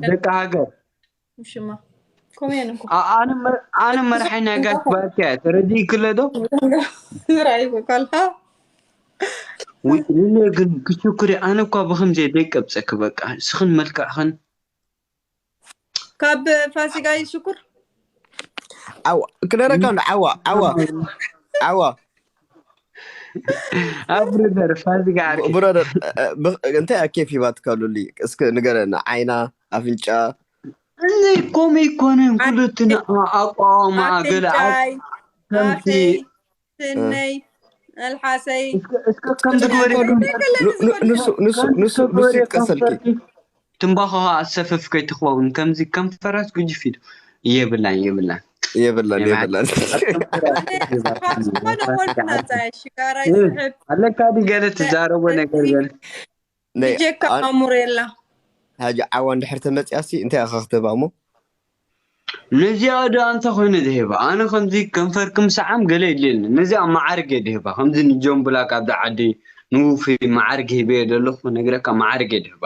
ደቂ ሃገር። ሽማ ኮሜን እኮ ኣ- ኣነ መ- ኣነ መራሒ ናይ ጋሽ ባርካ እየ። ተረዲእክለ ዶ? ራይቦ ካልካ ውይ፣ ግን ክሽኩሪ ኣነ እኳ ብኸምዚ ደይቀብፀኪ። በቃ እስኽን መልክዕኽን ካብ ፋሲጋ ይሽኩር ዓዋ ክነረካ እንዶ ዓዋ ዓዋ ዓዋ ኣብ ብረደር ፋሲጋ ዓርኪ ብሮደር እንታይ ኣኬፍ ሂባትካ ሉሊ እስከ ንገረና ዓይና ኣፍንጫ እነይ ኮመ ይኮነን ኩሉትን ኣቋዋማ ገለ ኣብ ኣፍንጫይ ከምቲ ኣፈይ ስነይ ኣልሓሰይ እስከ ከም ዝግበሪ ንሱ ንሱ ንሱ ንሱ ይጥቀሰልኪ ትንባኾ ኣሰፈፍ ከይትኸውን ከምዚ ከም ፈራስ ጉጅፍ ኢሉ የብላን የብላን የብላን የብላን። የብላን ዝኾነ ወርቂ ናፃ ሽጋራ ይስሕብ ኣለካ ዲ ገለ ትዛረቦ ነገር ገለ ናይ ብጀካ ኣሙር የላ ሀጂ ዓዋ እንድሕር ተመፅያሲ እንታይ ኢኻ ክትህባ እሞ ነዚኣ ዶ ኣንተ ኮይኑ ዝህባ ኣነ ከምዚ ከንፈርክም ሰዓም ገለ የድልየኒ። ነዚኣ መዓርግ እየ ድህባ ከምዚ ንጆን ብላክ ኣብዛ ዓዲ ንውፊ መዓርግ ሂበ እየ ዘለኹ ነግረካ መዓርግ እየ ድህባ።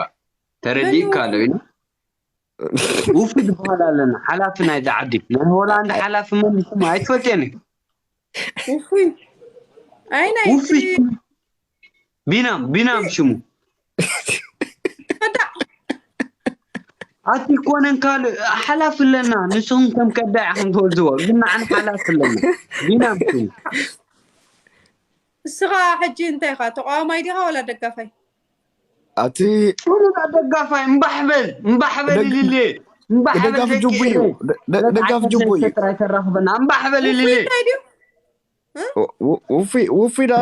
ተረዲእካ ኣሎ ኢሉ ውፊ ዝበሃል ኣለና ሓላፊ ናይዛ ዓዲ ናይ ሆላንድ ሓላፊ መንሽም ኣይትፈልጥየኒ ውፉይ ኣይ ናይ ውፊ ቢናም ቢናም ሽሙ ከዳዕ ኣቲ ኮነን ካልእ ሓላፊ ኣለና። ንስኹም ከም ከዳዕ ኢኹም ትወስድዎ ግን ንዓን ሓላፊ ኣለና። ቢናም ሽሙ እስኻ ሕጂ እንታይ ኢኻ ተቃዋማይ ዲኻ ወላ ደጋፋይ? ኣቲ ቁሩብ ደጋፋይ እምባሕበል እምባሕበል ደግ- ልልየ እምባሕበል ደጋፊ ጅቡ እዩ ደ- ደጋፊ ጅቡ እዩ ጥራይ ተራኽበና እምባሕበል ልልየ እንታይ ድዩ? ውፊ ውፊ ዳ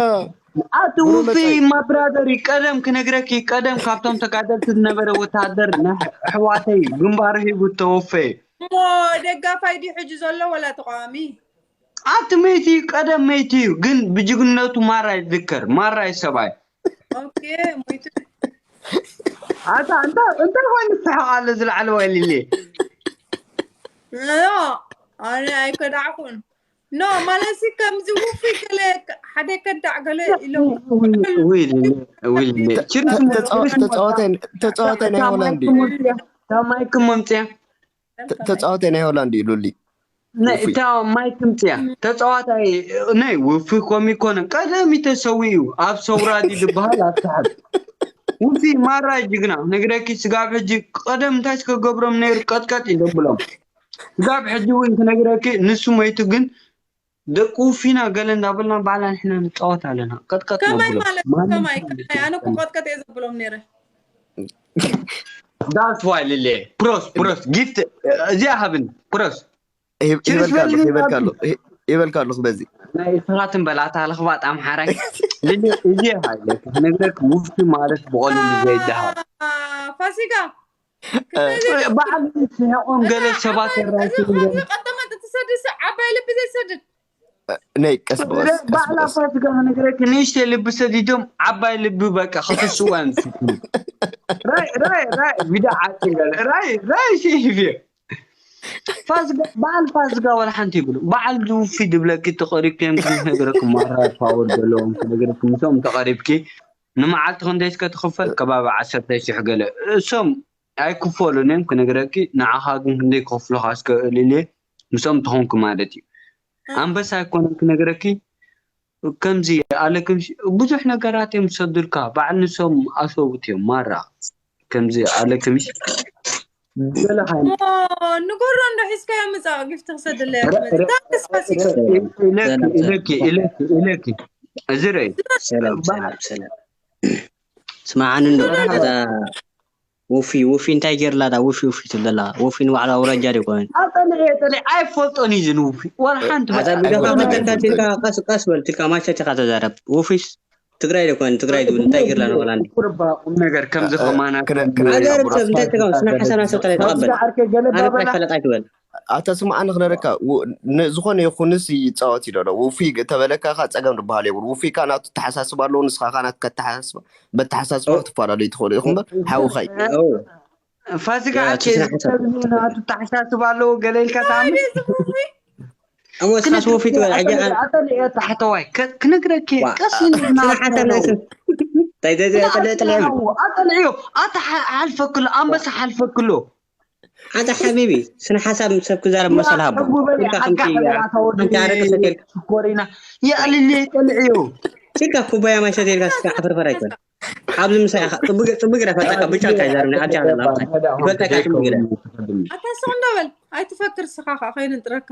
ኣቲ ውፊ ማብራደሪ ቀደም ክነግረኪ ቀደም ካብቶም ተጋደልቲ ዝነበረ ወታደር ኣሕዋተይ ግንባሩ ሂቡ ተወፈየ። እሞ ደጋፋይ ድዩ ሕጂ ዘሎ ወላ ተቃዋሚ? ኣቲ መይቲ ቀደም መይቲ እዩ ግን ብጅግነቱ ማራ ይዝከር ማራ ይሰብኣይ። ኦኬ ሞይቱ ኣታ እንታይ እንታይ ኮይኑ ትስሕቕ ኣሎ ዝለዓለዋይ ሊሊ? ኖ ኣነ ኣይከዳዕኩን። ኖ ማለትሲ ከምዚ ውፉይ ገለ ሓደ ከዳዕ ገለ ኢሎም ውይ ሊሊ ውይ ሊሊ ችርስ ተፃዋታይ ናይ ሆላንድ እዩ ታማይኩም መምፅያ ተፃዋታይ ናይ ሆላንድ እዩ ሉሊ እታ ማይ ትምፅያ ተፃዋታይ ናይ ውፊ ኮም ይኮነ ቀደሚ ተሰዊኡ ኣብ ሰውራ ድዩ ዝበሃል ኣብ ሰሓብ ውፊ ማራ ጅግና ነግረኪ ስጋብ ሕጂ ቀደም እንታይ ስከገብሮም ነይሩ ቀጥቀጥ እዩ ዘብሎም ስጋብ ሕጂ እውን ክነግረኪ ንሱ መይቱ ግን ደቂ ውፊና ገለ እንዳበልና ባዕላ ንሕና ንፃወት ኣለና ቀጥቀጥ ከማይ ነብሎ ማለት ከማይ ከማይ ኣነ እኮ ቀጥቀጥ እየ ዘብሎም ነይረ ዳስ ዋይ ልሌ ፕሮስ ፕሮስ ጊፍት እዚኣ ሃብን ፕሮስ ይበልካ ኣለኹ ይበልካ ኣለኹ ይበልካ ኣለኹ በዚ ናይ ስኻትን በላታ ለኽባጥ ኣምሓራይ ልሌ እዚኣ ሃይለካ ነግረክ ውፍቲ ማለት ብቐሊሉ ዘይደሃብ ፋሲካ በዓል ስሕቆም ገለ ሰባት የራይቱ ቀጠመጥ ትሰድስ ዓባይ ልቢ ዘይሰድድ ናይ ቀስ ብቐስ ቀስ ባዕላ ብቐስ ፋሲካ ነገረክ ንእሽተይ ልቢ ሰዲዶም ዓባይ ልቢ በቃ ክፍስዋ ንስኩም ራይ ራይ ራይ ቢዳ ዓፂ ገለ ራይ ራይ ሲሂብዮ ፋዝጋ በዓል ፋዝጋ ወላ ሓንቲ ይብሉ በዓል ዝውፊ ድብለኪ ተቐሪብኪ እዮም ክነግረኩም ማራ ፓወር ዘለዎም ክነግረኩም ምስኦም ተቐሪብኪ ንመዓልቲ ክንደይ እስከ ትኽፈል ከባቢ ዓሰርተ ሽሕ ገለ እሶም ኣይክፈሉን እዮም ክነግረኪ ንዓኻ ግን ክንደይ ክኸፍሉኻ እስከ እልልየ ምስኦም ተኾንኩ ማለት እዩ ኣንበሳ ኣይኮነን ክነግረኪ ከምዚ ኣለክምሽ ብዙሕ ነገራት እዮም ዝሰዱልካ በዓል ንሶም ኣሰቡት እዮም ማራ ከምዚ ኣለክምሽ ገለ ሃይማኖት ንጎሮ እንዶ ሒዝካዮ ምፃእ ጊፍቲ ክሰድለያ ኢለኪ ኢለኪ ኢለኪ ኢለኪ እዚ ርአይ ሰላም ሰላም ሰላም ስማዓኒ እንዶ እዛ ውፊ ውፊ እንታይ ገይርላ ዳ ውፊ ውፊ ትብል ዘላ ውፊ ንባዕሉ ኣውራጃ ዶ ይኮነን ኣጠንዒ ጠንዒ ኣይፈልጦን እዩ ዝንውፊ ዋላ ሓንቲ ኣታ በቃ ብደኻ ኣይፈልጦን መተካት ኢልካ ቀስ ቀስ በል ትልካ ማሸት ኢኻ ተዛረብ ውፊስ ትግረ ዶ ይኮነን ትግራይ ዝብል እንታይ ገይርላ ንሆላንድ ቁርባ ቁም ነገር ከም ዝኾማና ክነግረያ ሃገር ብሮስ ሰብ እንታይ ትገብር ስነ ሓሳብ ናሰብ ተላይ ተቐበል ዓርከ ገለ ኣነ ባበላ ኣይፈለጥ ኣይትበል ኣታ ስምዓኒ ክነረካ ን- ዝኾነ ይኹንስ ይፃወት እዩ ዶ ውፉይ ተበለካ ካ ፀገም ዝበሃል የብሉ ውፉይ ካ ናቱ ተሓሳስብ ኣለዎ ንስኻ ካ ናትካ ኣተሓሳስባ በተሓሳስባ ክትፈላለዩ ትኽእሉ ኢኹም በር ሓውኻይ ኦ ፋሲካ ያ፣ ኣኬ ትስራሕ ሰብ። ናቱ ተሓሳስብ ኣለዎ ገለ ኢልካ ታሚ እሞ እስኻስ ውፊ ትበል ሕጂ ኣነ ኣጠልዮ ታሕተዋይ ከ- ክነግረኪ ዋ፣ ቀስ ኢልና ስነ ሓሳብ ናይ ሰብ እንታይ እንታይ እንታይ ኣጠልዮ ጥልዮ ኣጠልዮ ኣተ ሓልፈክሎ ኣንበሳ ሓልፈክሎ ኣታ ሓቢቢ፣ ስነ ሓሳብ ሰብ ክዛረብ መሰል ሃቦ። ሕቡ በል፣ ኢልካ ሓቂ ከምቲ በል፣ ኣታ ወዲ ሓንቲ ኣረቂ ሰትየልካ ሽኮሪና። የዕልልየ ይጠልዕዮ። ኢልካ ኩባያ ማይ ሰትየልካ እስካ ዓፍርፈር ኣይኮን። ኣብዚ ምሳይ ኢኻ ጽቡቅ ጽቡቅ ግዳ ፈተካ ብጫ እንታይ ዛርብኒ ኣብጃ ኣለካ። ፈተካ ጽቡቅ ግዳ። ኣታ ስቕ እንዳበል፣ ኣይትፈክር ስኻ ኸዓ ከይንጥረካ።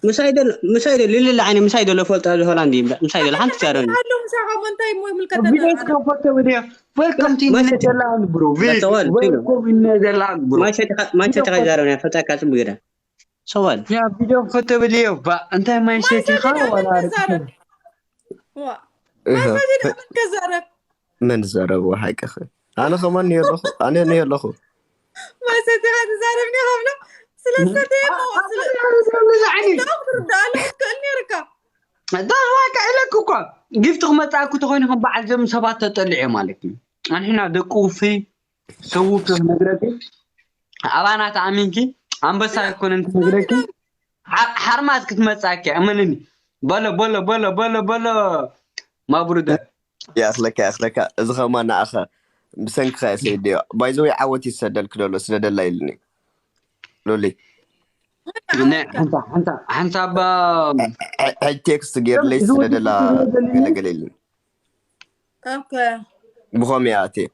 ምሳይ ደሎ ምሳይ ደሎ ልልለ ዓይነ ምሳይ ደሎ ፈልጦ ኣብዚ ሆላንድ ይምዳ ምሳይ ደሎ ሓንቲ ዛረብኒ። ኣሎ ምሳኻ እሞ እንታይ እሞ ይምልከተና? ቪዲዮ እስከ ፎቶ ቪዲዮ። Welcome to ማሸ- Netherlands, bro. That's all, you know. Welcome in Netherlands, bro. ማሸ ተኻ ማሸ ተኻ ዛረብኒ ፈተካ ጽቡቅ ግዳ። ሰዋል። ያ ቪዲዮ ፎቶ ብልዮ ባ እንታይ ማይ ሰቲኻ ማይ ሰቲኻ ወላ ምን ተዛረብ? ዋ፣ እህ። ማይ ሰቲኻ ምን ተዛረብ? መን ዘረብ ሓቅኺ? ኣነ ከማን ነይ ኣለኹ፣ ኣነ ነይ ኣለኹ። ማይ ሰቲኻ ትዛረብኒ ከብሎ፣ ስለ ሰተየ እሞ፣ ስለ ክትርዳእ ኣለኹ ትክእል ነይርካ። ዳዋካ ኢለክ እኮ፣ ጊፍት ክመጻእኩ ተኾይኑ ከም በዓል ዘም ሰባት ተጠልዑ ማለት እዩ። ኣንሕና ደቂ ውፍይ፣ ሰው ውፍይ ክነግረኪ፣ ኣባና ተኣሚንኪ፣ ኣንበሳ ኣይኮነን ክነግረኪ፣ ሓ-፣ ሓርማዝ ክትመጻኪ፣ እመንኒ። በሎ፣ በሎ፣ በሎ፣ በሎ፣ በሎ፣ ማብሩደ። ይኣኽለካ፣ ይኣኽለካ። እዚ ኸማ ንኣኸ ብሰንክኻ እየ ሰይደዮ። By the way፣ ዓወት ይሰደልክ ደሎ፣ ስደደላ ኢልኒ። ሉሊ። ነ-፣ ሓንታ፣ ሓንታ፣ ሓንታ ባ-፣ ሐ-፣ ሐ-፣ ሐ-፣ ቴክስት ጌርለይ እዚ ወዲ ስደደላ ስደደላ ገለገለ ኢልኒ። ኦኬ። ብኸም እያ ኣትየ።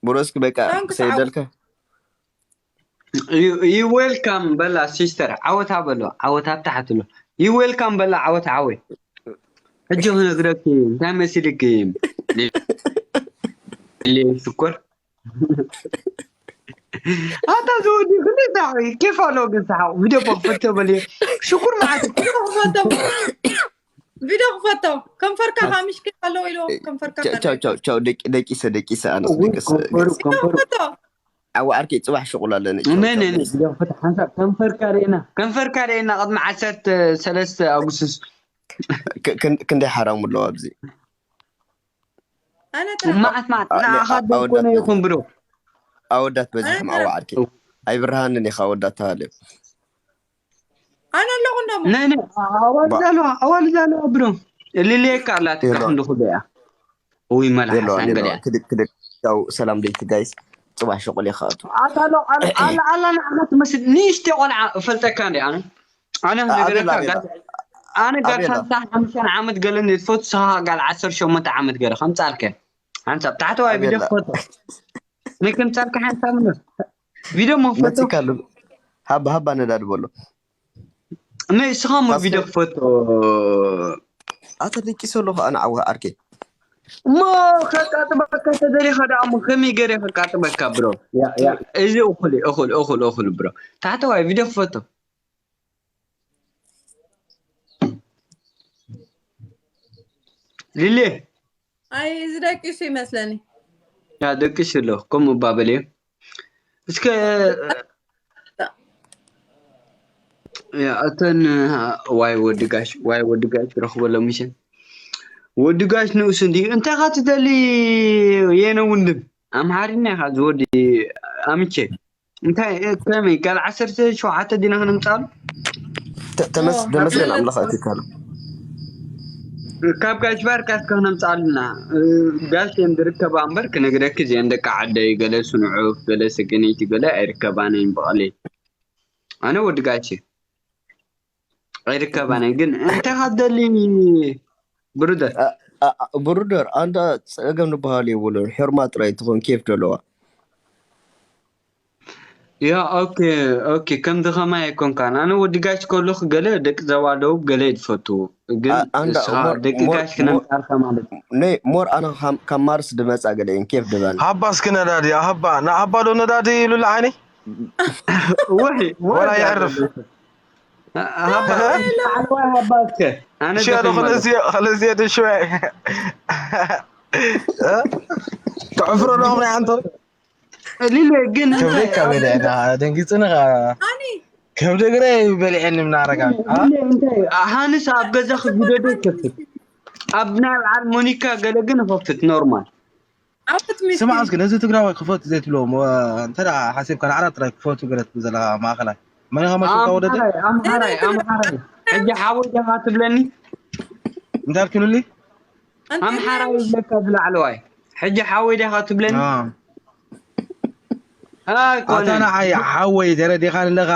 ብሮስክ በቃ ዳንክ ሰይደልካ። You, you welcome በላ ሲስተር ዓወታ በሎ ዓወታ ኣብ ታሕቲ ኣሎ። You welcome በላ ዓወት ዓወይ። ሕጂ ክነግረኪ እንታይ መሲልኪ? ሊ-፣ ሊ-፣ ሽኮር። ኣታ ዝወዲ ክንደይ ሳቂ ኬፍ ኣሎ ግን ሳቂ ቪድዮ ክፈቶ በል ሽኩር ማለት ቪድዮ ክፈቶ ቪድዮ ክፈቶ ከንፈርካ ካምሽ ኬፍ ኣለዎ ኢልዎ ከንፈርካ ቻው ቻው ቻው ቻው ደቂ ደቂሰ ደቂሰ ኣነስ ወይ ደቂሰ ከንፈሩ ደቂሰ። ከንፈሩ ቪድዮ ክፈቶ ዓው ዓርከይ ጽባሕ ሽቁል ኣለኒ። ቻው፣ ነይ፣ ቻው፣ ነይ፣ ነይ። ደቂሰ። ግደፍ ፍትሕ ሓንሳብ ከንፈርካ ርኤና። ከንፈርካ ርኤና ቅድሚ ዓሰርተ ሰለስተ ኣጉስስ። ክ-፣ ክን-፣ ክንደይ ሓራሙ ኣለዋ ኣብዚ? ኣነ ጥራሕ። መዓት፣ መዓት። ኣ-፣ ንዓኻ ኣ-፣ ደኮነ ኣወዳት ይኹን ብሮ። ኣወዳት በዚሖም ኣነ ዓው ዓርከይ። ኣይብርሃንን ኢኻ ኣወዳት ተባሃለ። ኣነ ኣለኹ እንደሞ። ነይ፣ ነይ። ኣዋልድ ባ- ኣለዋ፣ ኣዋልድ ኣለዋ ብሮ። እልልየካ ኣላ የሎ። ትካፍ እንድኹ በያ። ውይ፣ መልሓስ የለዋን፣ ኣንገሊያ። የለዋን። ክድቅ፣ ክድቅ። ያው ሰላም ለይቲ ጋይስ። ጽባሕ ሸቆል ይኻቱ። ኣታ ኣሎ፣ ኣላ፣ ኣላ፣ ኣላ ንዓኻ ትመስል ንእሽተይ ቆልዓ እፈልጠካ እንዴ ኣነ? ኣነ ኣ-፣ ክነግረካ፣ ኣቤላ፣ ኣቤላ። ጋል-፣ ኣነ ጋል ኣቤላ። ሰላሳ ሓሙሽተ ዓመት ገለ እንዴ ትፈቱ፣ ንስኻ ጋል ዓሰርተ ሸሞንተ ዓመት ገለ ከምጻልከ። ሓንሳብ ታሕተዋይ ቪድዮ ኣቤላ። ክፈቶ። ንክምጻልካ ሓንሳብ ምን? ቪድዮ ሞ ክፈቶ። መጺካ ኣሎ። ሃባ፣ ሃባ ነዳዲ በሎ። ንስኻ እሞ ካስተ- ቪድዮ ክፈቶ። ኣታ ደቂሰ ኣለኹ ኣነ ዓወ ዓርከይ። እሞ ከቃጥበካ ተደሊኻ ደኣ እሞ ከመይ ገይረ ከቃጥበካ ብሮ? ያ፣ ያ። እዚ እኹል እዩ፣ እኹል፣ እኹል፣ እኹል ብሮ። ታሕተዋይ ቪድዮ ክፈቶ። ሊሊ። ኣይ፣ እዚ ደቂሱ ይመስለኒ። ያ፣ ደቂሱ ኣሎ። ከምኡ እባ በልዮ። እስከ፣ ያ፣ እተን፣ ዋይ ወዲ ጋሽ፣ ዋይ ወዲ ጋሽ፣ ረኽበሎም ምሸን። ወዲ ጋሽ ንኡስ እንዲ፣ እንታይ ኢኻ ትደሊ የነ ውንድም? ኣምሓርኛ ኢኻ ዝወዲ ኣምቼ። እንታይ፣ እ፣ ከመይ፣ ጋል ዓሰርተ ሸውዓተ ዲና ክነምጻሉ? ተ-፣ ተመስ-፣ ኦ፣ ተመስገን ካብ ኣምላኽ እቲ ካሉ። ካብ ጋሽ ባርካ እስከ ክነምጻልና። እ፣ ጋሽ እየን ዝርከባ እምበር ክነግረኪ እዚአን ደቂ ዓደይ ገለ ስንዑፍ፣ ገለ ሰገነይቲ፣ ገለ ኣይርከባን እየን ብቐለይ። ኣነ ወዲ ጋሽ እየ። ኣይርከባን እየን። ግን እንታይ ካብ ደሊ ብሩደር? ኣ-፣ ኣ-፣ ኣ-፣ ብሩደር፣ ኣንታ ጸገም ዝበሃል የብሉን። ሕርማ ጥራይ ትኾን ኬፍ ደለዋ። ያ፣ ኦኬ፣ ኦኬ። ከምዚ ኸማይ ኣይኮንካን። ኣነ ወዲ ጋሽ ከለኹ ገለ ደቂ ዘባ ደቡብ ገለ እየ ዝፈቱ። ግን ኣ-፣ ኣንዳ እስኻ ሞር፣ ደቂ ሞር፣ ጋሽ ሞር፣ ክነምጻልካ ማለት እዩ። ነይ፣ ሞር ኣነ ካብ፣ ካብ ማርስ ድመጻ ገለ እየን ኬፍ ድባኒ። ሃባ እስኪ ነዳዲ፣ ሃባ፣ ንሃባ ዶ ነዳዲ ኢሉላ ዓይኒ? ወይ፣ ወይ ወላ ነዳዲ። የዕርፍ። ሃባ፣ ላዕለዋይ ሃባ እስከ። ኣነ ሽያ ዶ ደኺመ ኣለኹ። ክልዝየ፣ ክልዝየ ዶ ሽያ? እ? ተዕፍሮ ዶ ኹነ ኣንተ? ሊለ ግን ከብደይ እንታይ? ካብ በሊዐና፣ ደንጊጽኒ ኸ-፣ ኣኒ? ከብደ ግረ በሊዐኒ ምናረጋ። ሊለ እንታይ? ሃንስ ኣብ ገዛ ክጉደዶ ይከፍት። ኣብ ናይ በዓል ሞኒካ ገለ ግን ይኸፍት ኖርማል። ዓወት ሚስኪን። ስማዕ እስኪ፣ ነዚ ትግራዋይ ክፈቱ ዘይትብሎ፣ ሞ-፣ እንተ ደኣ ሓሲብካ ንዓራት ጥራይ ክፈቱ ገለ ትብል ዘለኻ ማእኸላይ። መን ኢኻ መሲልካ ወደደ? ኣምሓራይ፣ ኣምሓራይ፣ ኣምሓራይ። ሕጂ ሓወይ ዲኻ ትብለኒ? እንታይ ኣልክሉሊ? ኣምሓራይ ይብለካ ብላዕለዋይ። ሕጂ ሓወይ ዲኻ ትብለኒ? ኣዎ። ኣይኮነን። ኣታ ንዓይ ሓወይ ተረዲኻን ኣለኻ፣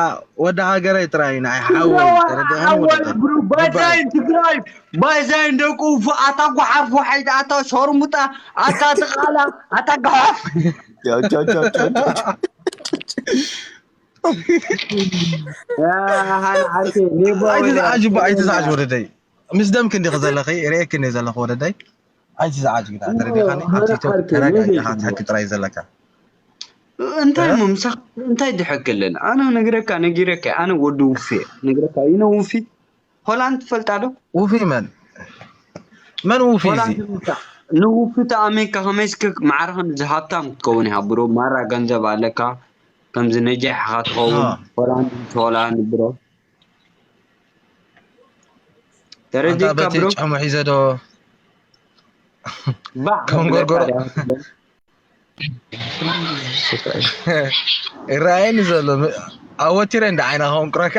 ወዲ ሃገረይ ጥራይ እዩ ንዓይ ሓወይ ተረዲኻን ሓወይ ወዲ ብሩ ባዛይን ትግራይ ባዛይን ደቁ ፍ ኣታ ጓሓፍ ዋሒድ ኣታ ሸርሙጣ ኣታ ትቓላ ኣታ ጓሓፍ ቻው፣ ቻው፣ ቻው፣ ቻው፣ ቻው። ሃን ዓርኬ ሌባ ወላ ኣይትዝዓጅ እባ ኣይትዝዓጅ ወደደይ። ምስ ደምክ እንዲኺ ዘለኺ ርእየክ እንዲ ዘለኹ ወደደይ። ኣይትዝዓጅ ግዳ ተረዲኻኒ። ኣብ ቲክቶክ ተረጋጊኻ ትሕኪ ጥራይ ዘለካ። እንታይ ምምሳኽ እንታይ ድሕክልን ኣነ ነግረካ ነጊረካ ኣነ ወዲ ውፌ ነግረካ ይነ ውፊ ሆላንድ ትፈልጣ ዶ ውፊ መን መን ውፊ እዚ ሆላንድ ምምሳኽ ንውፊ ተኣሚንካ ከመይስክ ማዕረ ከምዚ ሃብታም ክትከውን ኢኻ ብሮ ማራ ገንዘብ ኣለካ ከምዚ ነጃሕ ኢኻ ትኸውን አ። ሆላንድ ሆላንድ ብሮ ኣንታ ተረዲእካ በቲ ብሮ ጭሕሙ ሒዘ ዶ ባዕ ከም ጎርጎሮ። ይረኣየኒ ዘሎ ኣወቲረ እንደ ዓይና ከንቁረካ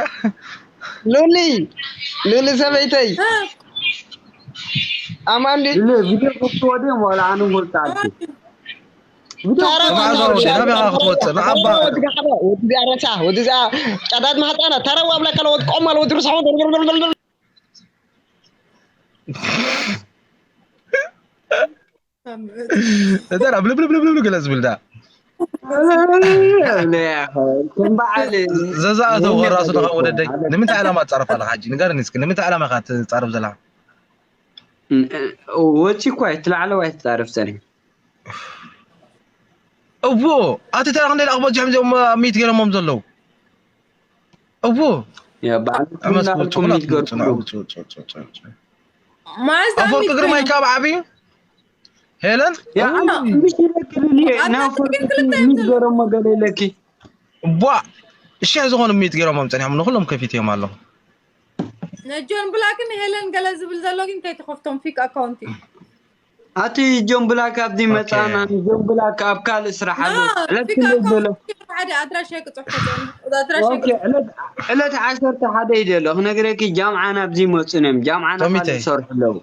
ሉሊ ሉሊ ሰበይተይ ኣማን ድዩ? ቪድዮ ከፍትዎ ድዮም ዋላ ኣነ ፈልጣልኩ ታረው ተባዕዞ ኣማን ወዲ ሻ- ናበይ ኢኻ ክትወፅእ? ንዓባ ወዲ ጋሕባ፣ ወዲ ዚኣ ረሳ፣ ወዲ ዚኣ ጫዳት ማህፃና፣ ታረው ኣብለካ ለወጥ ቆም ኣለ ወዲ ርሳሕ እዛ ብልብልብልብልብል ገለ ዝብል ዳ ከም በዓል ዘዛእተው ይህነፍ ከራሱ ነገር ደኻ እኮ ወደደይ ማለት ንምንታይ ዕላማ ትፃረፍ ኣለኻ ሕጂ ንገርኒ እስኪ ንምንታይ ዕላማ ኢኻ ትፃረፍ ዘለኻ ወፂ እኳ እቲ ላዕለዋይ ትፃረፍ ፀኒ እዎ ኣቲ ተራ ክንደይ ደኣ ክበዝሖም እዚኦም ኣብ ሚት ገይሮሞም ዘለዉ እዎ ያ በዓል ዕመስኩ እንዳልኩም ጽናት ይትገርኩ ጽናት ጽናት ማዕዝ ኣፈወርቂ ሚት ግርማይ ኮይኑ ካብ ዓቢ ሄለን ያ እና ምሽ ይለክልኒ ኣታ ናፈርቂ ግን ክልተ እዮም ሚት ዘለዉ። ገረሞ ገለ ኢለኪ ቧ ሽሕ ዝኾኑ ሚት ገይሮሞም ጸኒሖም ንኩሎም ከፊት እዮም ኣለኹ ነጆን ብላክን ሄለን ገለ ዝብል ዘሎ ግን ከይትኸፍቶም ፊክ ኣካውንቲ ኣቲ ጆን ብላክ ኣብዚ ኦኬ። መጻና ጆን ብላክ ኣብ ካልእ ስራሕ ኣሎ ዕለት ፊክ ክንደይ ዘሎ ኣካውንቲ ሓደ ኣድራሻ ክጽሕፎ ኣድራሻ ኦኬ ዕለት ዕለት ዓሰርተ ሓደ እዩ ዘሎ ክነግረኪ ጃምዓና ኣብዚ ይመጹን እዮም ጃምዓና ቶሚተይ። ካልእ ይሰርሑ ኣለዉ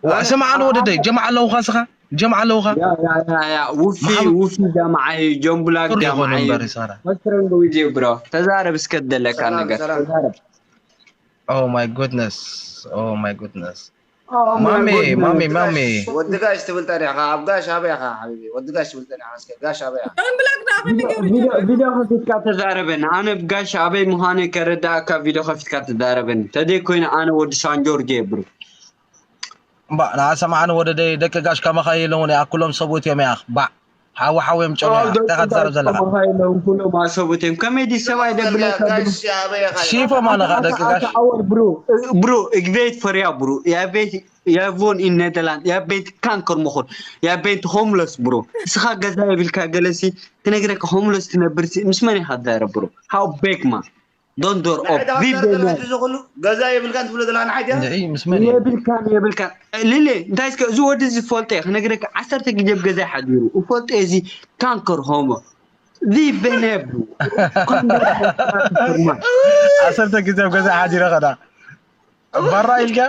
ዋ ስምዓን ወደደይ ጀምዓ ኣለውኻ ስኻ ጀምዓ ኣለውኻ ያ ያ ያ ያ ውፊ መሓመድ- ውፊ ጃምዓ እዩ ጆን ብላክ ፍርዲ ጃምዓ ይኾኑ እዩ እምበር ይሳራ ወስትረንጎ ይዜ ብሮ ተዛረብ እስከ ደለካ ሰላም ነገር ሰላም ተዛረብ Oh my goodness. Oh my goodness. Oh my ማሜ goodness. ማሜ ማሜ ወዲ ጋሽ ትብል ጠሪሕካ ኣብ ጋሽ ኣበይ ኢኻ ሓቢቢ ወዲ ጋሽ ትብል ጠሪሕካ እስከ ጋሽ ኣበይ ኢኻ ጆን ብላክ ዳኣ ከመይ ገይሩ ቪድዮ ይጀምር? ቪድዮ ከፊትካ ተዛረበን ኣነ ብጋሽ ኣበይ ምዃነ ከረዳእካ ቪድዮ ከፊትካ ተዛረበን ተደይ ኮይኑ ኣነ ወዲ ሳንጆርጆ የብሩ እምባ ንዓ ሰምዓኒ ወደደይ ደቂ ጋሽ ከማኻ የለውን እያ ኩሎም ሰብኡት እዮም እያ ባዕ ሓዊ ሓዊ እዮም ጨው እያ እንታይ ኢኻ ትዛረብ ዘለኻ ከማኻ የለውን ኩሎም ኣሰቡት እዮም ከመይ ዲ ሰብኣይ ደብለካ ጋሽ ኣበይ ኢኻ ሽፎም ኣለኻ ደቂ ጋሽ ኣወል ብሩ ብሩ እግቤት ፈርያ ብሩ ያቤት ያቮን ኢን ኔደርላንድ ያቤት ካንከር መኾን ያቤት ሆምለስ ብሩ እስኻ ገዛ የብልካ ገለሲ ክነግረካ ሆምለስ ትነብር ሲ ምስ መን ኢኻ ትዛረብ ብሩ how big man don't door up be the man እዚ ኩሉ ገዛ የብልካን ትብሎ ዘለካ ንዓይ ድያ እንድዒ ምስ መን እዩ የብልካን የብልካን ልሌ እንታይ እስከ እዚ ወዲ እዚ ፈልጦ እየ ክነግረካ ዓሰርተ ግዜ ብ ገዛ ሓዲሩ ፈልጦ እዚ ካንከር ሆሞ ዚ በነብ ዓሰርተ ግዜ ኣብ ገዛ ሓዲረ ኸዳ ባራ ኢልካ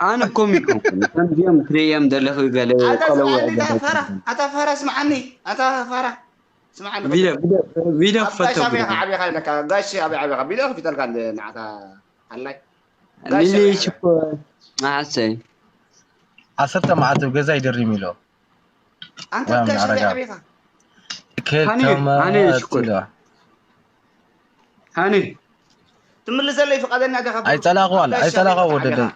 ኣነ ኮም ይኮንኩን ከምዚኦም ትርእዮም ዘለኹ ገለ ኣታ ቆለወ ስምዓኒ ኣታ ፋራ ኣታ ፋራ ስምዓኒ ኣታ ፋራ ስምዓኒ ቪድዮ ክፈቶ ዓብኻ ኢለካ ጋሽ ኣበይ ዓብኻ ቢሎ ክፊተልካ ንዓታ ኣላይ ጋሽ ሊሊ ኣበይ ሽኮ መሓሰ ዓሰርተ መዓልቲ ኣብ ገዛ ይደሪም ኢሎ ኣንተ ወያም ጋሽ ኣበይ ኣረጋ። ዓብኻ ሃኒ፣ ሃኒ ሽኮር። ኢሎ ሃኒ ትምልሰለይ ፍቃደኛ ዲኻ ኣይጸላኸዋል ኣይጸላኸ ወደደይ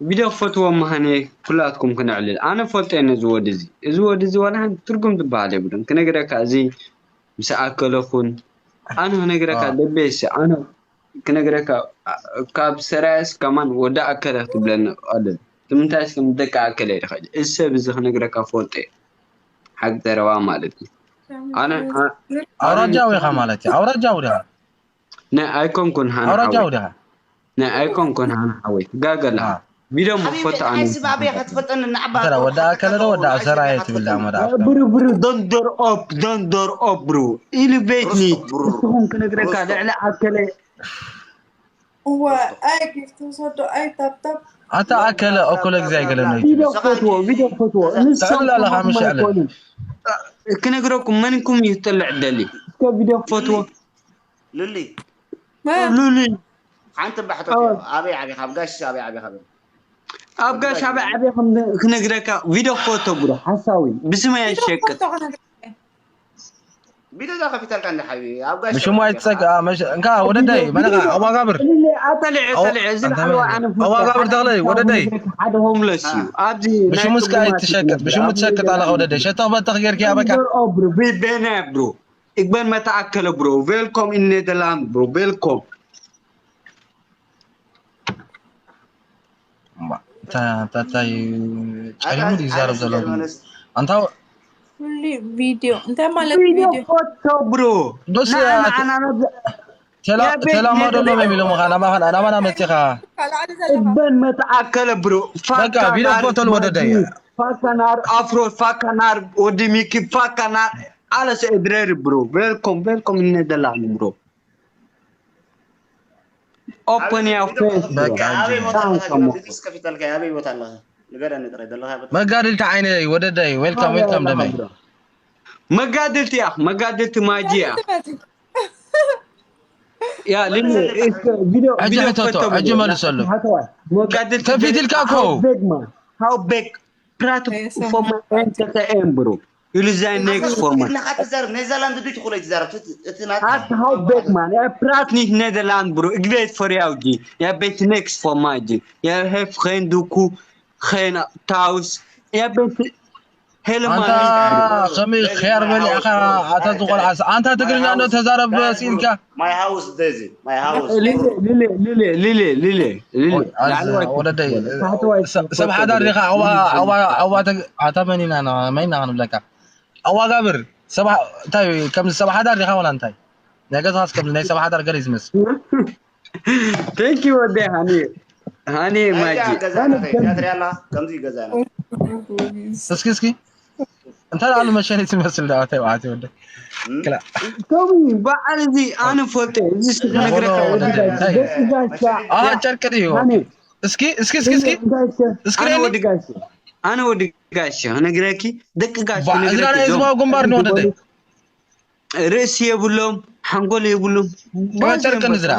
ቪድዮ ክፈትዎም ሃኒ ኩላትኩም ክነዕልል ኣነ ፈልጦ እየ ነዚ ወዲ እዚ እዚ ወዲ እዚ ዋላ ሓንቲ ትርጉም ዝበሃል የብሉን ክነግረካ እዚ ምስ ኣከለኹን ኣነ ክነግረካ ኣዎ። ደቤስ ኣነ ክነግረካ ካብ ሰራየስ ከማን ወዲ ኣከለ ክትብለኒ ቀልል ንምንታይ እስከ ምስ ደቂ ኣከለ ይድኸል እዚ ሰብ እዚ ክነግረካ ፈልጦ እየ ሓቂ ዘረባ ማለት እዩ ኣነ ኣውራጃዊ ኢኻ ማለት እዩ ኣውራጃዊ ዲኻ ናይ ኣይኮንኩን ሃነ ኣውራጃዊ ሓወይ ዲኻ ናይ ኣይኮንኩን ሃነ ሓወይ ትጋገላ አ። ቪድዮ ሓቢቢ መክፈቱ ኣነ ንዓይ ስባብ ኢኻ ትፈልጠኒ ንዓባ እንተ ወዲ ኣከለ ዶ ወዲ ኣሰራየ ትብል ዳኣ መዳ ብሩ ብሩ don't door up don't door up ብሩ ኢሉቤትኒ ሩስቶ፣ ብሩ፣ ሩስቶ። ንስኹም ክነግረካ ልዕሊ ኣከለ እወ ኣይ ጊፍት ትወስዶ ኣይ ታብታብ ኣታ ኣከለ ኣኮለ ግዜ ኣይገለነ ቪድዮ ክፈትዎ ቪድዮ ክፈትዎ ንሶም ተዕልል ኣለኻ ከማኹም ምሽ ኣለ። ኣይኮኑን ክነግረኩም መንኩም እዩ ትጥልዕ ደሊ። እስከ ቪድዮ ክፈትዎ። ሉሊ ማ ሉሊ ሓንቲ ባሕቶ ኣበይ ዓቢኻ ኣብ ጋሽ ኣበይ ዓቢኻ በል። ኣብ ጋሽ ኣበይ ዓብየ ክነግረካ ቪድዮ ክፈቶ ብሮ ሓሳዊ ብስመይ ኣይሸቅጥ። ቢዶ ዛ ከፊተልካ እንደ ሓቢ ኣብ ጋሽ ብሽሙ ኣይትፀግ እንካ ወደደይ መለኻ ኣዋጋብር ሉሊ ኣጠሊዐ ጠሊዐ እዚ ላዕለዋ ኣነ ኣዋጋብር ተኽለይ ወደደይ ሓደ ሆምለስ እዩ ኣብዚ ብሽሙ እስከ ኣይትሸቅጥ ብሽሙ ትሸቅጥ ኣለኻ ወደደይ ሸተኽ በተኽ ጌርኪ ኣበካ ብሮ ብሮ ቤና ብሮ እግበን መተኣከለ ብሮ ዌልኮም ኢን ኔደርላንድ ብሮ ዌልኮም እንታይ ጨሊሙ ድዩ ይዛረብ ዘሎ ኣንታ ሁሉ ቪዲዮ እንታይ ማለት ቪዲዮ ቪዲዮ ፎቶ ብሮ ዶስ ንዓና ተላማዶ ሎም የሚሉ ምኻ ናባና መፂኻ ካልዓሊ ዘለኻ እበን መተኣከለ ብሮ በቃ ቪዲዮ ፎቶ ልወደደ ፋካናር ኣፍሮ ፋካናር ወዲ ሚኪ ፋካናር ኣለሰ እድረር ብሮ ዌልኮም ዌልኮም ኢን ኔደርላንድ ብሮ ኦፕን ያው ፌስ በቃ ኣበይ ቦታ ኣለኻ? ቪዲዮ ከፊተልካ ኣበይ ቦታ ኣለኻ? ንገረኒ ጥራይ ዘለኻ ቦታ መጋድልቲ ዓይነይ ወደደይ ዌልካም ዌልካም ደመይ መጋድልቲ ያኽ መጋድልቲ ማጂ ያኽ ያ ልን እስከ ቪዲዮ ሕጂ ቪዲዮ ሕተቶ ፈቶ ሕጂ መልሰሉ መጋድልቲ ከፊት ኢልካ እኮ how big man how big prat for my entertain bro you lose next for my ናኻ ትዛረብ ኔዘርላንድ ዱይ ትኹሎ ትዛረብ እቲ ናት At how big man? Jag pratar inte Nederland bror. Ik vet för jag. Jag vet next for mig. Jag har henduku, hena, taus. Jag vet hela ኣንታ man. ከመይ ኽያር በሊዕኻ ኣታ ዝቆልዓስ ኣንታ ትግርኛ እንዶ ተዛረብ ስኢልካ my house ደዚ my house Lille, lille, lille, lille, lille, lille. ወደደይ ሰብ ሓዳር ዲኻ ኣዋ ኣዋ ኣዋ ኣታ መን ኢና መን ኢና ክንብለካ ኣዋጋብር ሰብ እንታይ ከምዚ ሰብ ሓዳር ዲኻ ወላ እንታይ ናይ ገዛኻስ ከምዚ ናይ ሰብ ሓዳር ገለ እዩ ዝመስል Thank you ወደ ሃኒ ሃኒ ማጂ ገዛ ቲያትር ያላ ከምዚ ገዛ እስኪ እስኪ እንታይ ላሉ መሸኒት ይመስል ዳዋታይ ዋዓት ወደ ክላ ቶሚ በዓል እዚ ኣነ ፈልጠ እዚ ስክነግረካ ወደ ኣሃ ጨርቂ ድዩ እስኪ እስኪ እስኪ እስኪ እስኪ ኣነ ወዲ ጋሽ ኣነ ወዲ ጋሽ ነግረኪ ደቂ ጋሽ እዝራ ናይ ህዝባዊ ግንባር ንወደደ ርእሲ የብሎም ሓንጎል የብሎም ጨርቂ ንዝራ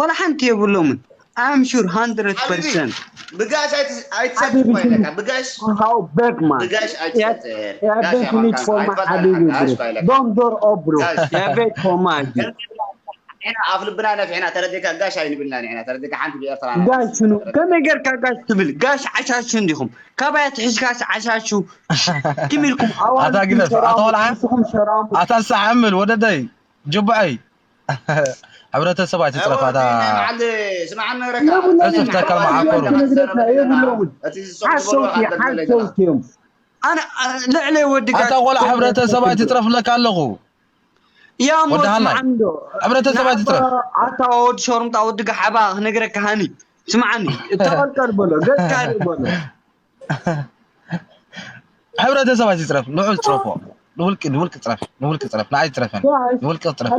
ወላ ሓንቲ የብሎምን I'm sure hundred percent ብጋሽ ኣይትሰጥፋ ኢለካ ብጋሽ how big man ብጋሽ yeah big need for my ሓቢቢ bro don't door oh bro yeah big for my ንሕና ኣፍ ልብና ነፊሕና ተረዲካ ጋሽ ኣይንብልና ንሕና ተረዲካ ሓንቲ ብኤርትራ ጋሽ ሽኑ ከመይ ጌርካ ጋሽ ትብል ጋሽ ዓሻሹ እንዲኹም ካባይ ኣትሒዝካስ ዓሻሹ ትም ኢልኩም ኣታ ግደፍ ኣታ ወልዓ ንስኹም ሸራሙ ኣታ ሳሓምል ወደደይ ጅቡዐይ ሕብረተሰብ ኣይትፅረፍ ኣታ ስምዓኒ ረካ እፅፍ ተካል መዓኮሩ የብለውን ሓሰውቲ ሓሰውቲ እዮም ኣነ ልዕለ ወዲ ኣታ ቆልዓ ሕብረተሰብ ኣይትፅረፍ ለካ ኣለኹ ያሞ ወዲ ሃላይ። ስምዓኒ ዶ ሕብረተሰብ ኣይትፅረፍ ኣታ ወዲ ሸርሙጣ ወዲ ጋሓባ ክነግረካ ሃኒ ስምዓኒ እተቐልቀል በሎ ገጽካ ርኢ በሎ ሕብረተሰብ ኣይትፅረፍ ንዑ ፅረፎ ንውልቂ ንውልቂ ፅረፍ ንውልቂ ፅረፍ ንዓይ ትፅረፈን ንውልቂ ትፅረፍ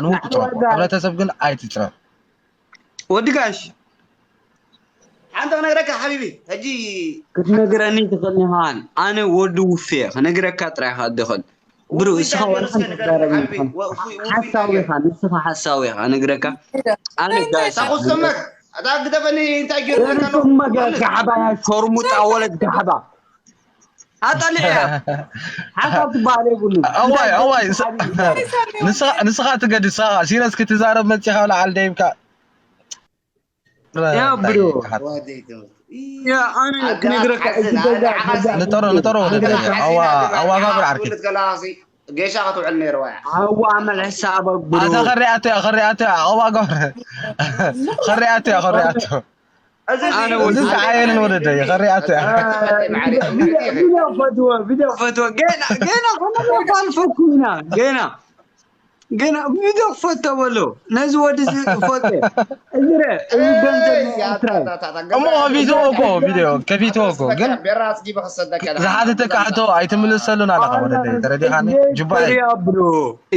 ንውልቂ ፅረፍ ሕብረተሰብ ግን ኣይትፅረፍ ወዲ ጋሽ ሓንቲ ክነግረካ ሓቢቢ ሕጂ ክትነግረኒ ትኽእል ኢኻን ኣነ ወዲ ውፌ ክነግረካ ጥራይ ኢኻ ድኽእል ብሩ እስኻ ወላ ሓንቲ ትዛረብ ሓሳዊ ኢኻ ንስኻ ሓሳዊ ኢኻ ነግረካ ኣነ ጋሽ ታኹስመት ኣታ ግደፈኒ እንታይ ገይሩ ርሱም መገድ ጋሕባ ያ ሸርሙጣ ወለድ ጋሕባ ኣጠሊዕያ ሓሳብ ትበሃል የብሉን እዋይ እዋይ ንስኻ ትገድስ ሲረስ ክትዛረብ መፂኻ ብለዓል ደይብካ ያ ብሮ ያ ኣነ ክነግረካ እዚ ገዛ ንጠሮ ንጠሮ ወደ ኣዋ ኣዋ ጋብር ዓርኪ ጌሻ ክትውዕል ነይርዋ ኣዋ መልሕሳ ኣበግብሩ ኣታ ከሪኣቶ እያ ከሪኣቶ እያ ኣዋ ጋብር ከሪኣቶ እያ ከሪኣቶ ኣነ እዚ ዝዓየንን ወደደ እያ ከሪኣቶ እያ ቪድዮ ፈትዎ ቪድዮ ፈትዎ ገና ገና ከመ ባልፈኩም ኢና ገና ገና ቪድዮ ክፈቶ በሎ ነዚ ወዲ እዚ ፈልጠ እዚ ረ እዚ ገንዘብ ናይ ኤርትራ እዩ እሞ ከፊትዎ እኮ ቪድዮ ከፊትዎ እኮ ግን ቤራ ኣስጊበ ክሰደካ ዝሓተተካ ሕቶ ኣይትምልሰሉን ኣለኻ ወደደ ተረዲኻኒ ጅባይ ፈሪያ ብሮ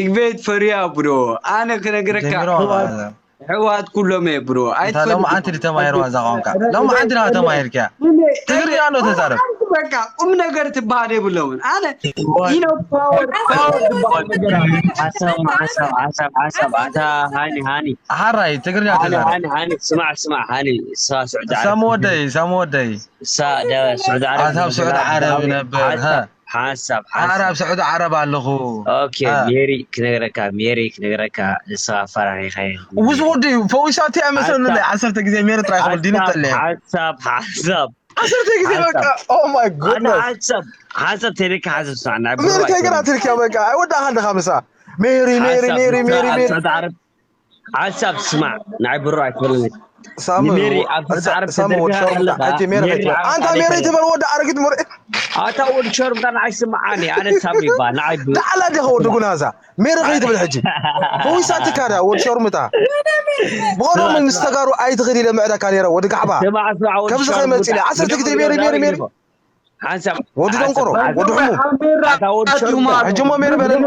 ኢግቤት ፈሪያ ብሮ ኣነ ክነግረካ ጀሚሮ ኣሕዋት ሕዋት ኩሎም እየ ብሮ። ኣይትፈልጥ ሎማዓንቲ ድተማሂርዋ እዛ ቋንቋ። ሎማዓንቲ ዲኻ ተማሂርክያ? ትግርኛ ኣሎ ተዛረብ። በቃ ቁም ነገር ትበሃል የብለውን። ኣነ you know power power ትበሃል ነገር ኣለ። ሓሳብ ሓሳብ ሓሳብ ሓሳብ ኣታ ሃኒ ሃኒ ሓራይ ትግርኛ ሃኒ ተዛረብ። ሃኒ ሃኒ ስማዕ ስማዕ ሃኒ ንስኻ ስዑዲ ዓረብ ሰሙ ወደይ ሰሙ ወደይ እሳ ደ- ስዑዲ ዓረብ ኣታ ኣብ ስዑዲ ዓረብ ነበር፣ ሃ። ሓሳብ ሓሳብ ሓሳብ ኣብ ስዑዲ ዓረብ ኣለኹ። ኦኬ ሜሪ ክነግረካ ሜሪ ክነግረካ ንስኻ ኣፈራሪኻዮ ውዝ ወዲ ፈዊሳት እያ መሰለኒ። ሓሳብ- ዓሰርተ ግዜ ሜሪ ጥራይ ክብል ዲኒ ሓሳብ ጠልየ ሓሳብ ሓሳብ ዓሰርተ ግዜ በቃ ሓሳብ- oh my ኣነ goodness ሓሳብ ሓሳብ ተይልካ ሓሳብ ስማዕ ናይ ሜሪ ብሩዋይ ከይገራ ትልክያ በቃ ኣይወዳእካ ኣለካ ምሳ ሜሪ ሜሪ ሓሳብ ሜሪ ሜሪ ኣብ ሜሪ ስዑዲ ዓረብ ሓሳብ ስማዕ ናይ ብሩዋይ ትብለኒ ሳሙ ንሜሪ ኣብ ስዑዲ ዓረብ ሳሙ ወዲ ተደርግሃ ሸርሙጣ ከለኻ ሕጂ ሜሪ ሜሪ ከይትበል ዓረብ ኣንታ ሜሪ ተደርግሃ ትበል ወዲ ኣረጊት ምርዒ ኣታ ወዲ ሸርሙጣ ንዓይ ስምዓኒ ኣነ ሳሙ ይባ ንዓይ ብ- ዳዕላ ዲኻ ወዲ ጉናዛ ሜሪ ከይትብል ሕጂ ፈዊሳትካ ዳ ወዲ ሸርሙጣ ብቐደሙ ምስ ተጋሩ ኣይትኽድ ኢለ ምዕዳካ ነይረ ወዲ ጋዕባ ስማዕ ስማዕ ወዲ ከምዚ ሸርሙጣ ከይመፅእ ኢለ ዓሰርተ ግዜ ሜሪ ሜሪ ሜሪ ሓንሳብ ወዲ ደንቆሮ ወዲ ሕሙም ኣታ ወዲ ሸርሙጣ ሕጂ እሞ ሜሪ በለኒ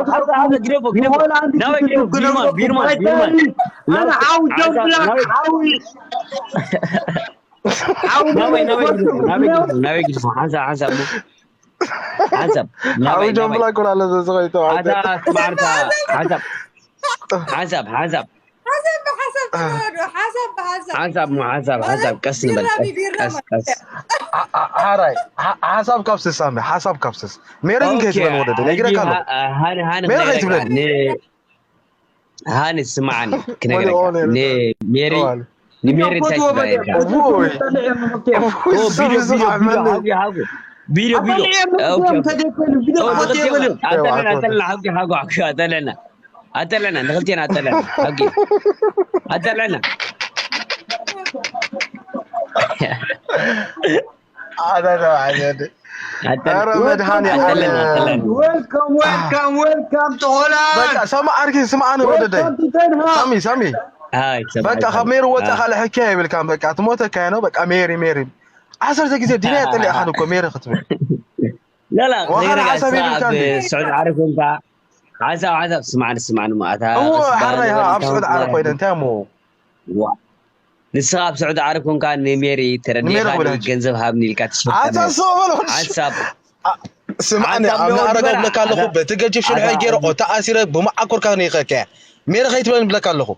ግደፎ ግደፎ ናበይ ግደፎ ቢርማን ቢርማን ቢርማን ኣነ ሓው ጆብላክ ሓዊ ሓዊ ናበይ ናበይ ግደፎ ናበይ ግደፎ ናበይ ግደፎ ሓንሳብ ሓንሳብ እሞ ሓንሳብ ሓዊ ጆምላ ኩን ኣሎ ዘዝኸይቶ ኣታ ስማዕርታ ሓንሳብ ሓንሳብ ሓንሳብ ሓንሳብ ብሓንሳብ ተዋህዶ ሓንሳብ ብሓንሳብ ሓንሳብ ሞ ሓንሳብ ሓንሳብ ቀስ ንበል ቢራቢ ቀስ ቢራማ ቀስ ቀስ ሓራይ ሓሳብ ካብ ስስ ኣምበ ሓሳብ ካብ ስስ ሜሪ ግን ከይትበል ወደደ ነግረካ ኣሎ ሃኒ ሃኒ ሜሪ ከይትብለኒ ሃኒ ስማዓኒ ክነግረካ ንሜሪ ንሜሪ እንታይ ትብላ ኢልካ ቪድዮ ቪድዮ ሃጉ ሃጉ ቪድዮ ቪድዮ ኣጠለና ኣጠለና ሃጉ ሃጉ ኣጠለና ኣጠለና ንክልቴና ኣጠለና ሃጉ ኣጠለና ኣረ መድሃኒ ኣጠለና ኣጠለና welcome welcome welcome to Holland በቃ ሰማ ኣርኪ ስማ ኣነ ወደደይ ሳሚ ሳሚ በቃ ካብ ሜሪ ወፃ ካልእ ሕክያ ይብልካን በቃ ትሞተካያ ነው በቃ ሜሪ ሜሪ ዓሰርተ ግዜ ዲና የጠሊዕኻን እኮ ሜሪ ክትብል ላላ ወኻን ሓሳብ ይብልካ እንዴ ስዑድ ዓረብ ኮንካ ሓሳብ ሓሳብ ስማዕኒ ስማዕኒ ማእታ እዎ ሓራይ ኣብ ስዑድ ዓረብ ኮይነ እንታይ እሞ ዋ ንስኻ ኣብ ስዑድ ዓረብ ኮንካ ንሜሪ ተረዲኻ ገንዘብ ሃብኒ ኢልካ ትሽርካ ሓሳብ ስምዓኒ ኣብ ንኣረጋ ብለካ ኣለኹ በቲ ገጅፍ ሽልሖ ገይረ ኦታ ኣሲረ ብመዓኮርካ ንይኸከያ ሜሪ ከይትበለኒ ብለካ ኣለኹ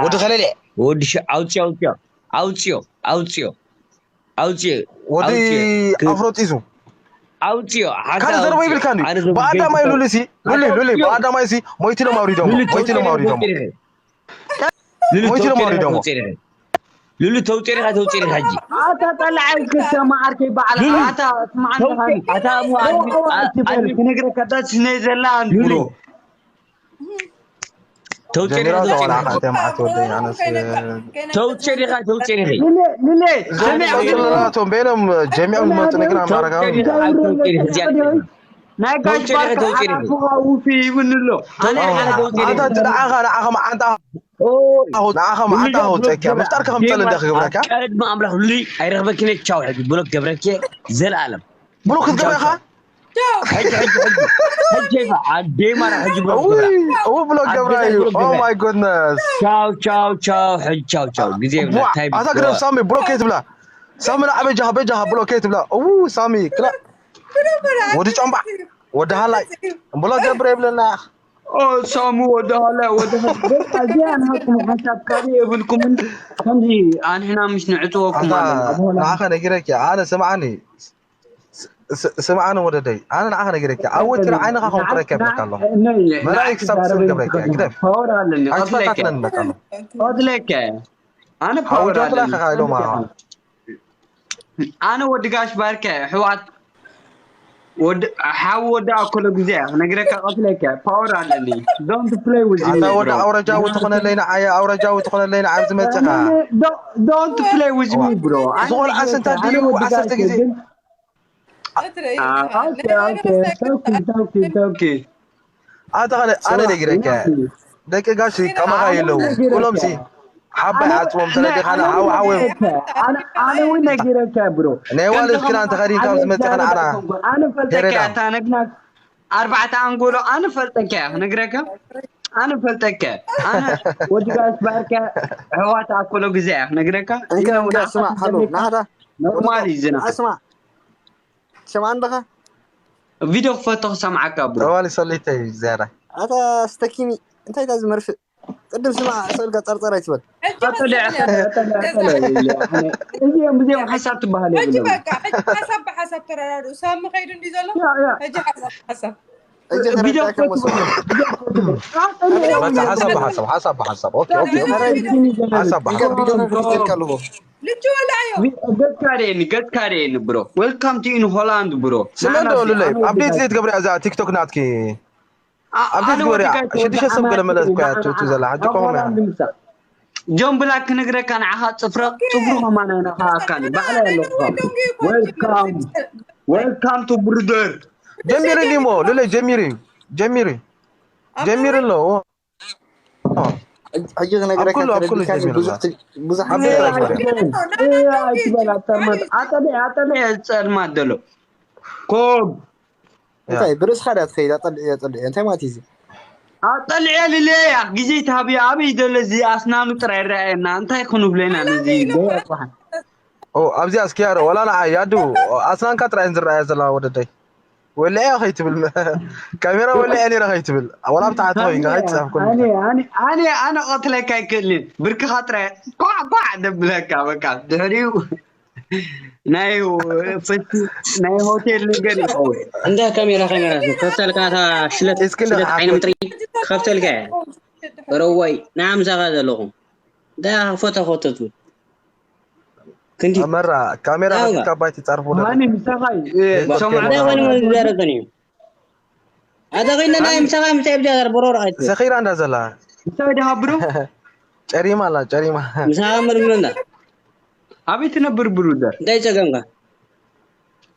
ወዲ ከለልየ ወዲ ኣውፅዮ ኣውፅዮ ኣውፅዮ ኣውፅዮ ኣውፅዮ ወዲ ኣፍሮጢዙ ኣውፅዮ ካልእ ዘረባ ይብልካ እንዲ ብኣዳማይ ሉሊ ሲ ሉሊ ሉሊ ብኣዳማይ ሲ ሞይትሎም ኣውሪዶሞ ሞይትሎም ኣውሪዶሞ ሞይትሎም ኣውሪዶሞ ሉሉ ተውፅኦ ዲኻ ተውፅኦ ዲኻ ሕጂ ኣታ ጠላዓይ ክሰማ ዓርከይ ባዕላ ኣታ ስማዓኒ ኣታ ክነግረካ ዳስ ነይ ዘላ እንድሮ ተውፅኦ ዲኻ ተውፅኦ ዲኻ ተውፅኦ ዲኻ ተውፅኦ ዲኻ ቶም በይኖም ጀሚዖም ዝመጡ ነገር ኣማረጋ ናይ ጋሽ ባርካ ሓላፉኻ ውፊ ይብኒ ኣሎ ኣታ ንዓኻ ንዓኻ መዓንጣ ንዓኻ መዓንጣ ኣውፀእካ ምፍጣርካ ከም ጠለ እንደ ክገብረካ ቀድሚ ኣምላኽ ሉሊ ኣይረኽበኪነ ቻው ሕጂ ብሎክ ገብረኪ ዘልኣለም ብሎክ ክትገብረካ ሕጂ ሕጂ ሕጂ ሕጂ ኣዴ ማራ ሕጂ ብሎክ ገብራ እው ብሎክ ገብራ እዩ oh my goodness ቻው ቻው ቻው ሕጂ ቻው ቻው ግዜ የብላ ታይ ኣታ ግደፍ ሳሚ ብሎክ ከይትብላ ሳሚ ንዓ በጃኻ በጃኻ ብሎክ ከይትብላ እው ሳሚ ክላ ወዲ ጨምባዕ ወዲ ሃላይ ብሎክ ገብረ ይብለና ሳሙ ወዲ ሃላይ ወዲ እዚኣ ናትኩም ሓሳብ ካልእ የብልኩምን ከምዚ ኣንሕና ምሽ ንዕፅወኩም ኣለና ንዓኸ ነጊረኪ ኣነ ስምዓኒ ስምዓኒ ወደደይ ኣነ ንዓኸ ነጊረኪ ኣብ ወቲር ዓይንኻ ከም ክረከብ በካ ኣለኹ መላእክ ክሳብ ስም ገብረኪ ግደፍ ፓወር ኣለኒ ኣይትፈታትነን በካ ኣለኹ ቀትለከ ኣነ ፓወር ኣለኒ ኢሎም ኣነ ወዲ ጋሽ ባርከ ኣሕዋት ሓው ወዲ ኣኮሎ ግዜ ክነግረካ ቀትለካ ፓወር ኣለኒ don't play with me ወዲ ኣውረጃዊ ትኾነለይ ንዓየ ኣውረጃዊ ትኾነለይ ንዓብ ዝመፅኻ don't play with me bro ዝኾነ ዓሰርተ ድዩ ዓሰርተ ግዜ ኣነ ነጊረካ ደቂ ጋሽ ከማኻ የለው ኩሎም ሲ ሓባይ ዓፅዎም ተረዲኻና ሓው ሓው እዮም ኣነ እውን ነጊረካ ብሮ ናይ ዋልድ ክዳን ተኸዲንካ ምስ መፅኻ ንዓና ኣነ ፈልጠካ እታ ነግና ኣርባዕተ ኣንጎሎ ኣነ ፈልጠካ ክነግረካ ኣነ ፈልጠከ ኣነ ወዲ ጋሽ ባርከ ኣሕዋት ኣኮሎ ግዜ እያ ክነግረካ። እንካ እንካ ስማ ሓሉ ናታ ኖርማል እዩ ዝና ስማ ስማ እንደኻ ቪድዮ ክፈቶ ክሰምዓካ ብሮ። ጠዋሊ ሰሊተይ ዝያዳ ኣታ ስተኪኒ እንታይ ታ ዝመርፍእ ቅድም ስማ ሰልካ ጸርጸር ኣይትበል። ሕጂ ቀጠለ ቀጠለ ቀጠለ ቀጠለ እዚኦም እዚኦም ሓሳብ ትበሃል ሕጂ የብሎም። በቃ ሕጂ ሓሳብ ብሓሳብ ተረዳድኡ። ሳሚ ከይዱ እንዲ ዘሎ ያ ያ ሕጂ ሓሳብ ብሓሳብ እጅ ቪድዮ ተረዳካ መስሎ በቃ ሓሳብ ብሓሳብ ሓሳብ ብሓሳብ ኦኬ ኦኬ ኦኬ ሓሳብ ብሓሳብ ቢዶ ክፍትልካ ኣለኹ። ልጁ ወላዮ ገጽካ ርእየኒ ገጽካ ርእየኒ ብሮ። Welcome to in Holland ብሮ። ስለ እንዶ ሉለይ ኣብዴት ዘይትገብርያ እዛ ቲክቶክ ናትኪ ኣብዴት ግበርያ ሽዱሽተ ሰብ ገለ መለስ ኮያ ትእቱ ዘላ ሕጂ ቆመ ጆን ብላክ ክነግረካ ንዓኻ ጽፍረ ጽፍሩ ከማን ኣይነኻኣካን ባዕላይ ኣለኹ። Welcome welcome to brother ጀሚሩ ሞ ሉለይ ጀሚሩ ጀሚሩ ጀሚሩ ኣሎ ሕጂ ዝነግረካ ኣብ ኩሉ- ኣብ ኩሉ ተረዲእካኒ ጀሚሩ ብዙሕ ኣሎ። ት- ብዙሕ ኣብ ነገር ቤት ኣይኮነን። ኣይትበል ኣብተርማት ኣጠሊዕ ኣጠሊዕ ጸልማት ዘሎ ኮብ እንታይ ብርእስኻ ድያ ትኸይድ ኣጠልዕ ኣጠልዕ እንታይ ማለት እዩ እዚ? ኣጠልዕ ልለያ ግዜ ታብያ ኣበይ ዘሎ እዚ ኣስናኑ ጥራይ ይረኣየና እንታይ ክንብለና ነዚ ገያ ጽሓ ኦ ኣብዚኣ እስኪ ያረ ወላ ንዓይ ያዱ ኣስናንካ ጥራይ ዝረኣያ ዘላ ወደደይ ወለያ ከይትብል ካሜራ ወለያ ነይራ ከይትብል ወላ ብታሕቲ ኮይንካ ከይትጻፍ ኮን ኣነ ኣነ ኣነ ኣነ ቀትለካ ኣይክእልን ብርክኻ ጥራይ ኳዕ ኳዕ ደብለካ በቃ ድሕሪኡ ናይ ፈቲ ናይ ሆቴል ነገር ይኸውን። እንዳ ካሜራ ካሜራ ከፍተልካ እታ ሽለት እስኪ እንዳ ሽለት ዓይነ ሓፍት- ምጥሪ ከፍተልካ እየ። ረዋይ ንዓምሳኻ ዘለኹ እንታይ ፎቶ ፎቶ ትብል ክንዲ መራ ካሜራ ናውጋ። ከፊትካ ባይ ትጻርፉ ዶ ማኒ ምሳኻ ኦኬ፣ ሰማዕ እንታይ ኮይኑ ዝዛረብን እዩ ኣታ ኮይነ ናይ ምሳኻ ምሳይ ብጃ ዘር ብሮር ኣይት ሰኺራ እንዳ ዘላ እንታይ ድሃ ብሮ ጨሪማ ኣላ ጨሪማ ምሳኻ ምርምርና ኣበይ ትነብር ብሩደር እንታይ ጸገምካ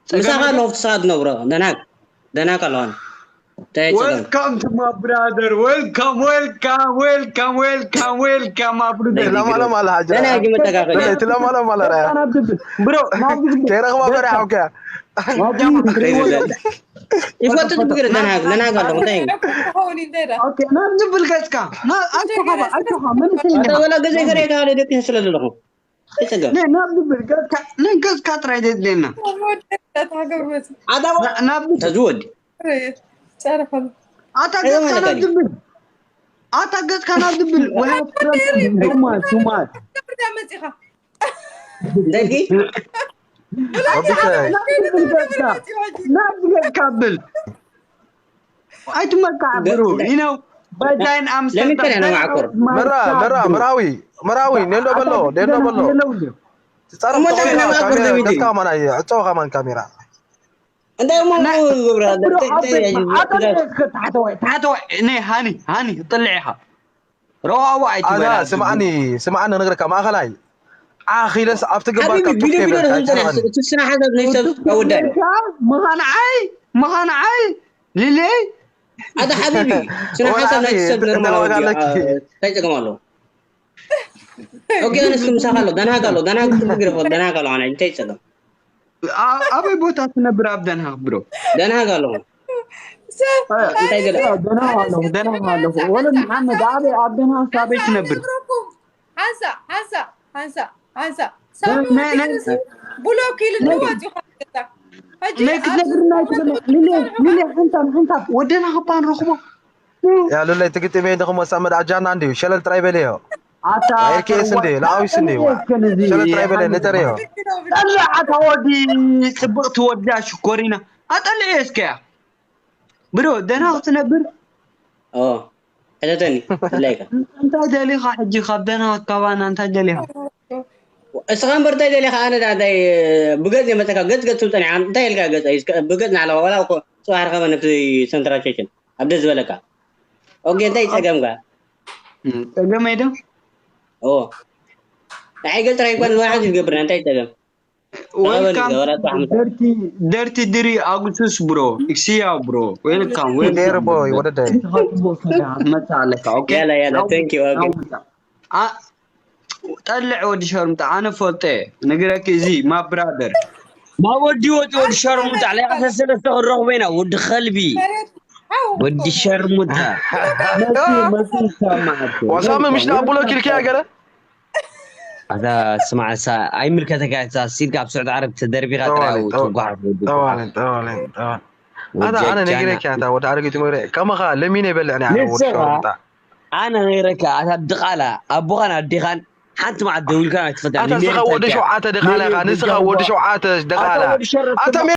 ምሳኻ ኣለኹ ትሳት ነብሮ ደናግ ደናግ ኣለኹን እንታይ ጸገም Welcome to my brother. Welcome, welcome, welcome, welcome, my brother. ትለማሎም ኣላ ሓጂ ደናግ መተካኸል ትለማሎም ኣላ ራያ ናብ ዝብል ብሮ ናብ ዝብል ከይረኽባ በሪሓ ኦኬ ይፈቱ ትብግር ደናግ ደናግ ኣለኹ እንታይ ክኸውን እንታይ ዳ ኦኬ ናብ ዝብል ገጽካ ና- ኣይተኻባ ኣይተኻ መንእሰይ ኣታ ኢኻ። ወላ ገዘይ ገሬ ካለ ደቂ ስለ ዘለኹ እንታይ ጸገም ነ- ናብ ዝብል ገጽካ ናይ ገጽካ ጥራይ ዘድልየና ወደታት ሃገር ወፂ ኣታ ና- ናብ ዝብል ተዝወዲ ጸረፈሉ ኣታ ገጽካ ናብ ዝብል ኣታ ገጽካ ናብ ዝብል we have problems so much so much ብዳ መፂኻ ደቂ ረቢተ ናብ ዝብል ገጽካ ብል ኣይትመካዕ ብሩ you know በዛይን ለምን ከሪያ ነው ማዕቆር? መራ መራ መራዊ መራዊ ኔንዶ በሎ ኔንዶ በሎ ትጻረፍ እሞ ተኾይና ለምን ካሜራ ለምን ገጽካ ማን ኣየ ዕጸው ካማን ካሜራ እንታይ እሞ ግብራ ታሕተዋይ ታሕተዋይ ነ ሃኒ ሃኒ ጥልዕ ኢኻ ረዋዋ ኣዛ ኣይትበላ ስማዕኒ ስማዕኒ ክነግረካ ማእኸላይ ዓኺለስ ኣብቲ ግንባርካ ሓቢቢ ቱፍ ቢዶ ቢዶ ከይበልካ ዝምፅና ኣይትስማዕኒ። እቲ ስነ ሓሳብ ናይ ሰብ ኣወዳይ ምኻንዓይ ምኻንዓይ ልለይ ኣታ ሓቢቢ ስነ ሓሳብ ናይ ሰብ ኖርማል ተዋጋለኪ። እንታይ ጸገም ኣለዎ ኦኬ ኣነስ ምሳኻ ኣሎ ደናግ ኣሎ ደናግ ክትግረፎ ደናግ ኣሎ ኣነ እንታይ ጸገም ኣ- ኣበይ ቦታ ትነብር ኣብ ደንሃክ ብሮ ደናግ ኣለኹ እንታይ ገለ ደንሃክ ኣለኹ ደንሃክ ኣለኹ ወለ መሓመድ ኣበይ ኣብ ደንሃክ ኣበይ ትነብር ሓንሳ ሓንሳ ሓንሳ ሓንሳ ናይ- ናይ- ብሎክ ኢሉ ንወፂ ገዛ ሕጂ ናይ ክትነብር ናይ ትብል ልለ ልለ ሓንሳብ ሓንሳብ ወደና ክባ ንረኽቦ ያ ሉለይ ትግጥሜ ንኽሞ ሳመድ ኣጃና እንድዩ ሸለል ጥራይ በልዮ ኣታ ኣይርክየስ እንዴ ንኣዊስ እንዴ ዋ ሸለል ጥራይ በለ ንተረዮ ጠላዓታ ወዲ ጽብቕቲ ወዳ ሽኮሪና ኣጠልዕዮ እስከያ ብሮ ደና ክትነብር ኦ ሕተተኒ ድላይካ እንታይ ደሊኻ ሕጂ ካብ ደና ኣካባና እንታይ ደሊኻ እስኻ እምበር እንታይ ደሊኻ ኣነ ዳ እንታይ ብገጽ የመፀካ ገጽ ገጽ ትብል ፀኒሓ እንታይ ኢልካ ገጽ እዩ? ብገጽ ናዕላ ዋላ እኮ ፅባሕ ረኸበ ነቲ ሰንትራቸሽን ኣብ ደስ ዝበለካ ኦኬ እንታይ ፀገምካ ጸገመይ ዶ ኦ ንዓይ ገጽ ራይኳን ዝወሓት ዝገብርና እንታይ ፀገም ወልካም ደርቲ ደርቲ ድሪ ኣጉሱስ ብሮ እክስያ ብሮ welcome ዴር ቦይ ወደደ መጽእ ኣለካ ኦኬ ያላ ያላ thank you okay ጠልዕ ወዲ ሸርምጣ ኣነ ፈልጠ ንግረክ እዚ my brother my ወዲ ወዲ ወዲ ሸርምጣ ለያተ ሰለስተ ክረኽቦ ኢና ወዲ ከልቢ ወዲ ሸርሙጣ መሲ መሲ ይሰማዓት ዋሳሚ ምሽ ዳቡሎ ኪልኪያ ገለ ኣታ ስማዕ ሳ ኣይምልከተካ እታ ሲልካ ኣብ ስዑድ ዓረብ ተደርቢኻ ጥራይ ጠዋልን ተጓሓፍ ወዲ ጠዋልን ጠዋልን ጠዋልን ኣታ ኣነ ነጊረካ ኣታ ወዲ ኣረጊት መግረ ከማኻ ለሚነ ይበልዕ ናይ ወዲ ንስኻ ሸርሙጣ ኣነ ነይረካ ኣታ ድቓላ ኣቦኻን ኣዴኻን ሓንቲ መዓት ደውልካ ኣይትፈልጣ ኣታ ንስኻ ወዲ ሸውዓተ ድቓላ ኢኻ ንስኻ ወዲ ሸውዓተ ድቓላ ኣታ